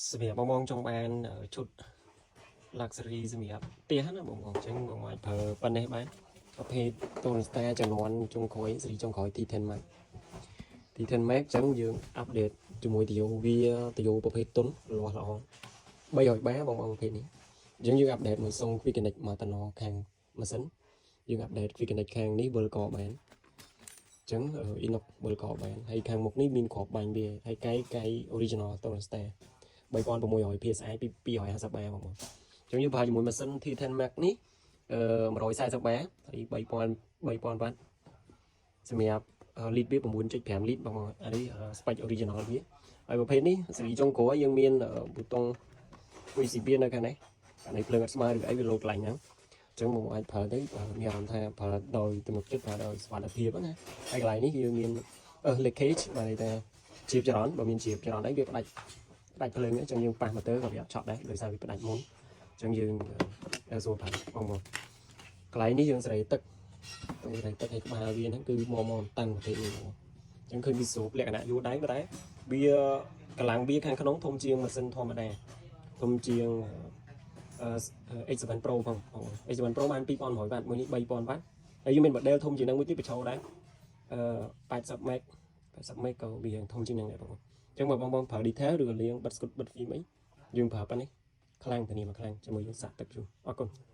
សម្រាប់បងបងចង់បានឈុត luxury សម្រាប់ផ្ទះណាបងបងអញ្ចឹងបងអាចប្រើប៉ុណ្ណេះបានប្រភេទ Townstar ចំនួនចុងក្រោយស៊េរីចុងក្រោយ T10 Max T10 Max អញ្ចឹងយើង update ជាមួយទុយោវាទុយោប្រភេទទុនលាស់ល្អ300បាបងបងប្រភេទនេះអញ្ចឹងយើង update មួយសុង Quick Connect មកតំណខាងម៉ាស៊ីនយើង update Quick Connect ខាងនេះវិលកបានអញ្ចឹង inox វិលកបានហើយខាងមុខនេះមានគ្រាប់បាញ់វាហើយកែកែ original Townstar 3600 PSI ពី250បាបងប្អូនអញ្ចឹងយើងប្រើជាមួយម៉ាស៊ីន T10 Max នេះអឺ140បាហើយ3000 3000វ៉ាត់សម្រាប់លីត្រវា9.5លីត្របងប្អូនអានេះ spec original វាហើយប្រភេទនេះស៊េរីចុងក្រោយយើងមានប៊ូតុង VCB នៅខាងនេះអានេះភ្លើងអត់ស្មើឬអីវាលោតកន្លែងហ្នឹងអញ្ចឹងបងអាចប្រើទៅមានអារម្មណ៍ថាប្រើដោយទំនុកចិត្តប្រើដោយសុវត្ថិភាពណាហើយកន្លែងនេះយើងមាន leakage បានន័យថាជាបចរន្តបើមានជាបចរន្តអីវាផ្ដាច់ផ្ដាច់ភ្លើងអញ្ចឹងយើងប៉ះម៉ូទ័រក៏វាអត់ឆក់ដែរដោយសារវាផ្ដាច់មុនអញ្ចឹងយើងស្រួលប្រើបងប្អូនកន្លែងនេះយើងសេរីទឹកសេរីទឹកឲ្យក្បាលវាហ្នឹងគឺមមតាំងប្រភេទនេះបងអញ្ចឹងឃើញវាស្រូបលក្ខណៈយួរដៃប៉ុន្តែវាកម្លាំងវាខាងក្នុងធំជាងម៉ាស៊ីនធម្មតាធំជាងអឺ X7 Pro ផងបង X7 Pro បាន2100វ៉ាត់មួយនេះ3000វ៉ាត់ហើយយើងមាន model ធំជាងនឹងមួយទៀតបញ្ចូលដែរអឺ80 meg 80 meg ក៏វាធំជាងនឹងដែរបងអញ្ចឹងបើបងបងប្រើ detail ឬក៏លាងបិទស្កុតបិទ film អីយើងប្រើប៉ុណ្នេះខ្លាំងធានាមកខ្លាំងជាមួយយើងសាក់ទឹកជូរអរគុណ។